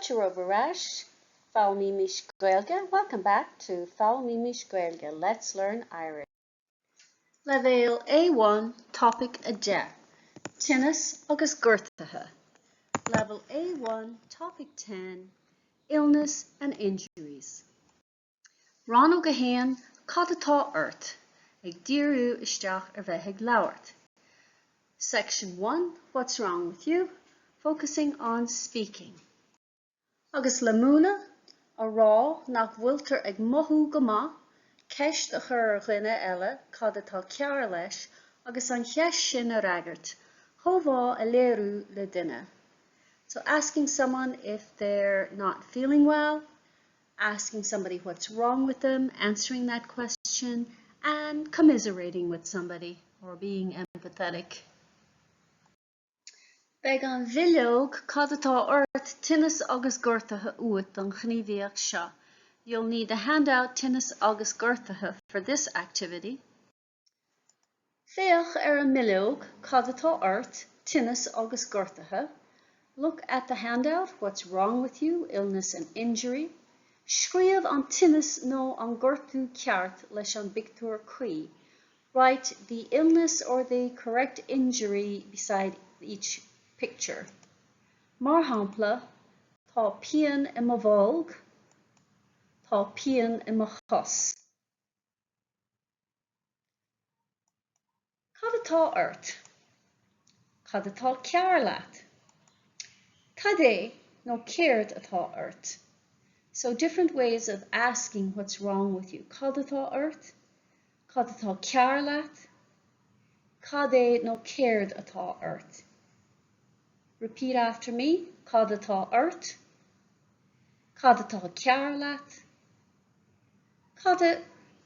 Fáilte romhaibh ar ais, Foghlaimímis Gaeilge Welcome back to Foghlaimímis Gaeilge Let's Learn Irish. Leibhéal A1 Topaic 10, Tinneas agus Gortuithe Level A1 Topic 10, Illness and Injuries. Rannóg 1, Cad atá ort? Ag díriú isteach ar bheith ag labhairt. Section 1, What's wrong with you? Focusing on speaking. Agus le múineadh, a rá nach bhfuiltear ag mothú go maith, ceist a chur ar dhuine eile cad atá cearr leis agus an cheist sin a fhreagairt, comhbhá a léiriú le duine. So asking someone if they're not feeling well, asking somebody what's wrong with them, answering that question, and commiserating with somebody or being empathetic. Beidh an bhileog Cad atá ort, Tinneas agus Gortuithe uait don ghníomhaíocht seo. You'll need the handout Tinneas agus Gortuithe for this activity. Féach ar an mbileog Cad atá ort, Tinneas agus Gortuithe, Look at the handout What's wrong with you, Illness and injury. Scríobh an tinneas nó an gortú ceart leis an bpictiúr cuí, Write the illness or the correct injury beside each picture. Mar shampla, Tá pian i mo bholg. Tá pian i mo chos. Cad atá ort? Cad atá cearr leat? Cad é nó céard atá ort? So different ways of asking what's wrong with you. Cad atá ort? Cad atá cearr leat? Cad é nó céard atá ort? Repeat after me. Cad atá ort? Cad atá cearr leat? Cad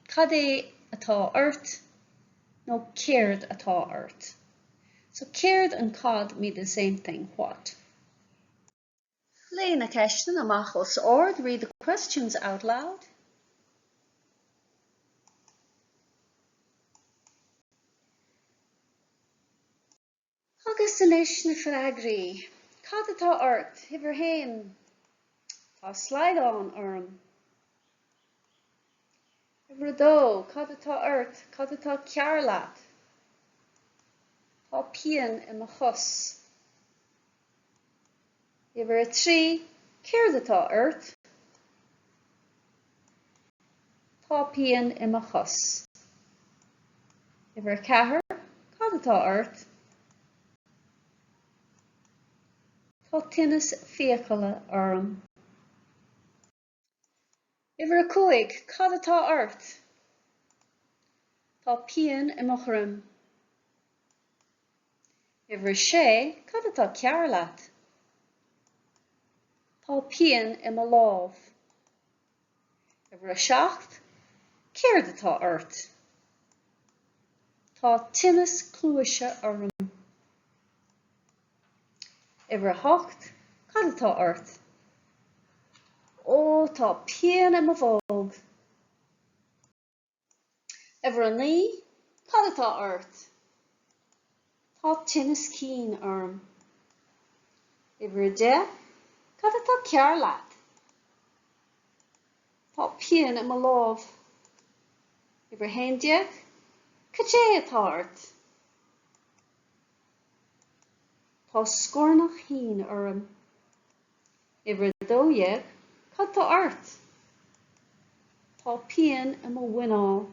cad é atá ort nó céard atá ort? So céard and cad mean the same thing, what? Léigh na ceisteanna amach os ard, read the questions out loud. Agus anois na freagraí. Cad atá ort? Uimhir a haon. Tá slaghdán orm. Uimhir a dó. Cad atá ort? Cad atá cearr leat? Tá pian i mo chos. Uimhir a 3, Céard atá ort? Tá pian i mo chos. Uimhir a 4, Cad atá ort? Tá tinneas fiacaile orm. Uimhir a 5, Cad atá ort? Tá pian i mo dhroim. Uimhir a 6, Cad atá cearr leat? Tá pian i mo lámh. Uimhir a 7, Céard atá ort? Tá tinneas cluaise orm. Uimhir a 8, Cad atá ort? Ó, tá pian i mo bholg. Uimhir a 9, Cad atá ort? Tá tinneas cinn orm. Uimhir a 10, Cad atá cearr leat? Tá pian i mo lámh. Uimhir a 11, Cad é atá ort? Tá scornach thinn orm. Uimhir a 12, Cad tá ort? Tá pian i mo mhuineál.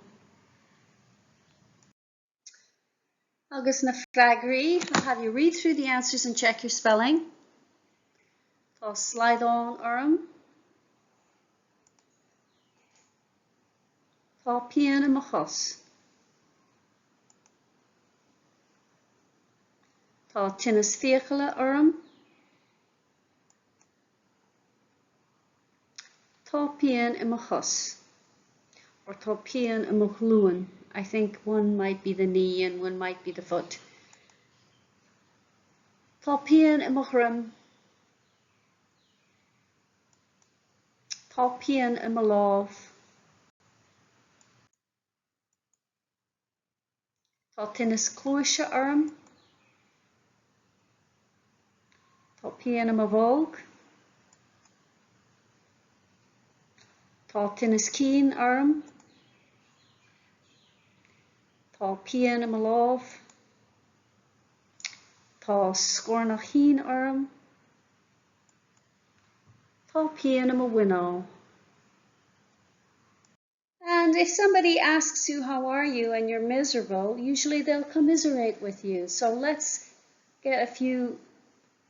Agus na freagraí, I'll have you read through the answers and check your spelling. Tá slaghdán orm. Tá pian i mo chos. Tá tinneas fiacaile orm. Tá pian i mo chos. Or tá pian i mo ghlúin. I think one might be the knee and one might be the foot. Tá pian i mo dhroim. Tá pian i mo lámh. Tá tinneas cluaise orm. Tá pian i mo bholg. Tá tinneas cinn orm. Tá pian i mo lámh. Tá scornach thinn orm. Tá pian i mo mhuineál. And if somebody asks you how are you and you're miserable, usually they'll commiserate with you. So let's get a few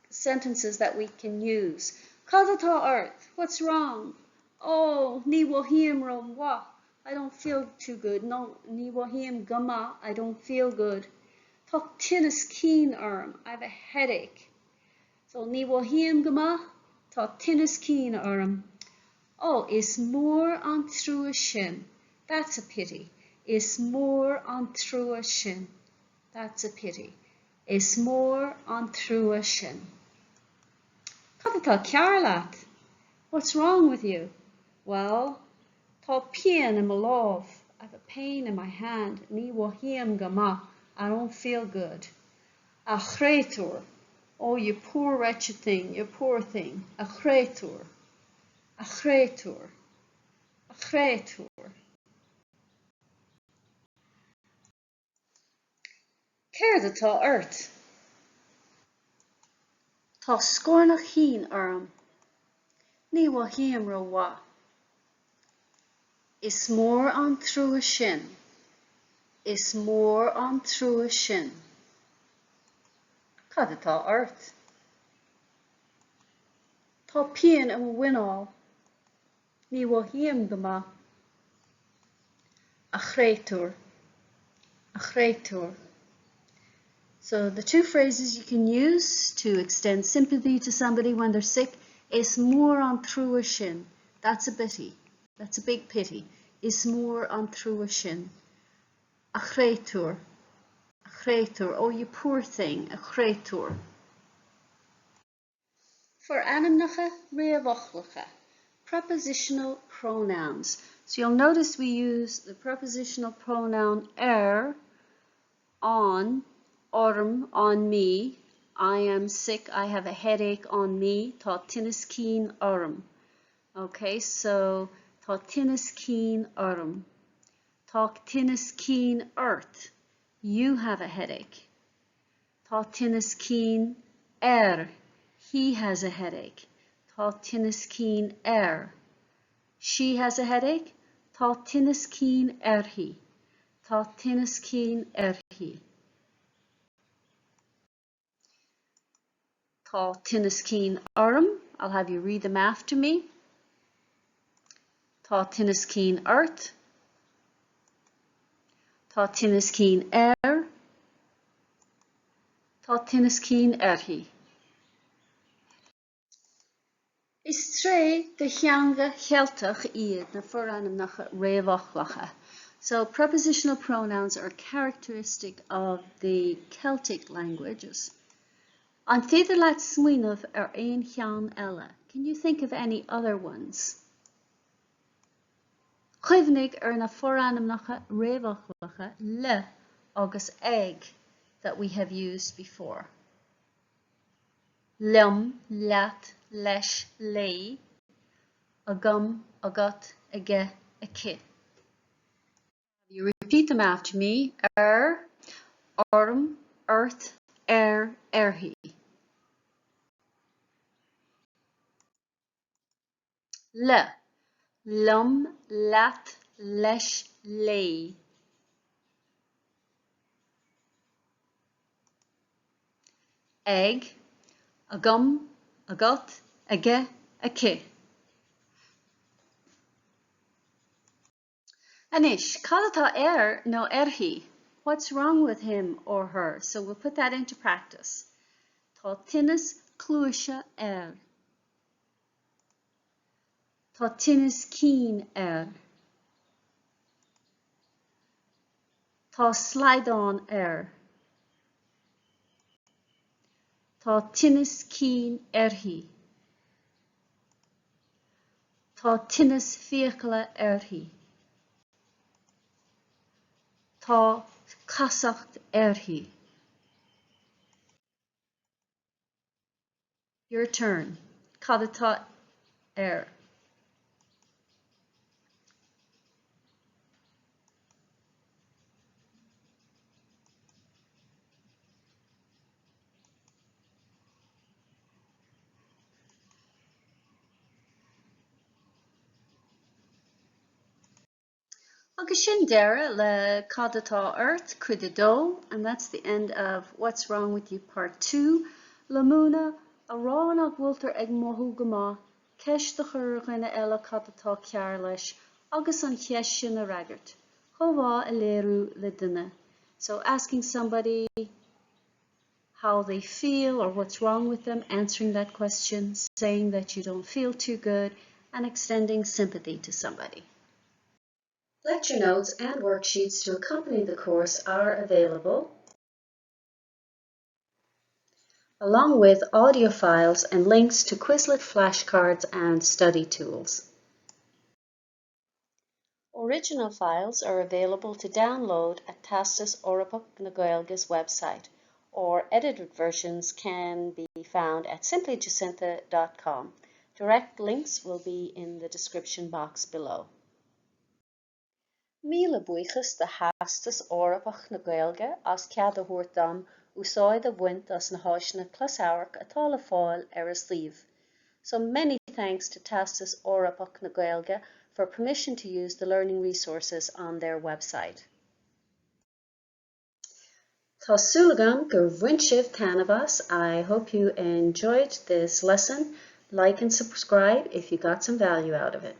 sentences that we can use. Cad atá ort? What's wrong? Oh, ní mhothaím rómhaith. I don't feel too good. No, ní mhothaím go maith. I don't feel good. Tá tinneas cinn orm. I have a headache. So ní mhothaím go maith. Tá tinneas cinn orm. Oh, is mór an trua sin. That's a pity. Is mór an trua sin. That's a pity. Is mór an trua sin. Cad atá cearr leat? What's wrong with you? Well, tá pian i mo lámh. I have a pain in my hand. Ní mhothaím go maith. I don't feel good. A chréatúir. Oh, you poor wretched thing, you poor thing. A chréatúir. A chréatúir. A chréatúir. Céard atá ort? Tá scornach thinn orm. Ní mhothaím rómhaith. Is mór an trua sin. Is mór an trua sin. Cad atá ort? Tá pian i mo mhuineál. Ní mhothaím go maith. A chréatúir. A chréatúir. So the two phrases you can use to extend sympathy to somebody when they're sick is mór an trua sin. That's a pity. That's a big pity. Is mór an trua sin. A chréatúir. A chréatúir. Oh, you poor thing. A chréatúir. Forainmneacha réamhfhoclacha, prepositional pronouns. So you'll notice we use the prepositional pronoun ar, on, orm, on me. I am sick, I have a headache on me. Tá tinneas cinn orm. Okay, so tá tinneas cinn orm. Tá tinneas cinn ort. You have a headache. Tá tinneas cinn air. He has a headache. Tá tinneas cinn air. She has a headache. Tá tinneas cinn uirthi. Tá tinneas cinn uirthi. Tá tinneas cinn orm. I'll have you read them after me. Tá tinneas cinn ort. Tá tinneas cinn air. Tá tinneas cinn uirthi. Is tréith de theanga Cheilteach iad na forainmneacha réamhfhoclacha. So prepositional pronouns are characteristic of the Celtic languages. An féidir leat smaoineamh ar aon cheann eile? Can you think of any other ones? Cuimhnigh ar na forainmneacha réamhfhoclacha le agus ag that we have used before. Liom, leat, leis, léi, agam, agat, aige, aici. You repeat them after me. Ar, orm, ort, air, uirthi. Le, liom, leat, leis, léi. Ag, agam, agat, aige, aici. Anois, cad atá air nó uirthi? What's wrong with him or her? So we'll put that into practice. Tá tinneas cluaise air. Tá tinneas cinn air. Tá slaghdán air. Tá tinneas cinn uirthi. Tá tinneas fiacla uirthi. Tá casacht uirthi. Your turn. Cad atá air? Agus sin deireadh le Cad atá ort, Cuid 2, and that's the end of What's Wrong With You Part 2. Le múineadh, a rá nach bhfuiltear ag mothú go maith, ceist a chur ar dhuine eile cad atá cearr leis, agus an cheist sin a fhreagairt. Comhbhá a léiriú le duine. So asking somebody how they feel or what's wrong with them, answering that question, saying that you don't feel too good, and extending sympathy to somebody. Lecture notes and worksheets to accompany the course are available, along with audio files and links to Quizlet flashcards and study tools. Original files are available to download at Teastas Eorpach na Gaeilge's website, or edited versions can be found at simplyjacintha.com. Direct links will be in the description box below. Míle buíochas do Theastas Eorpach na Gaeilge as cead a thabhairt dom úsáid a bhaint as na háiseanna closamhairc atá le fáil ar a suíomh. So many thanks to Teastas Eorpach na Gaeilge for permission to use the learning resources on their website. Tá súil agam gur bhain sibh taitneamh as. I hope you enjoyed this lesson. Like and subscribe if you got some value out of it.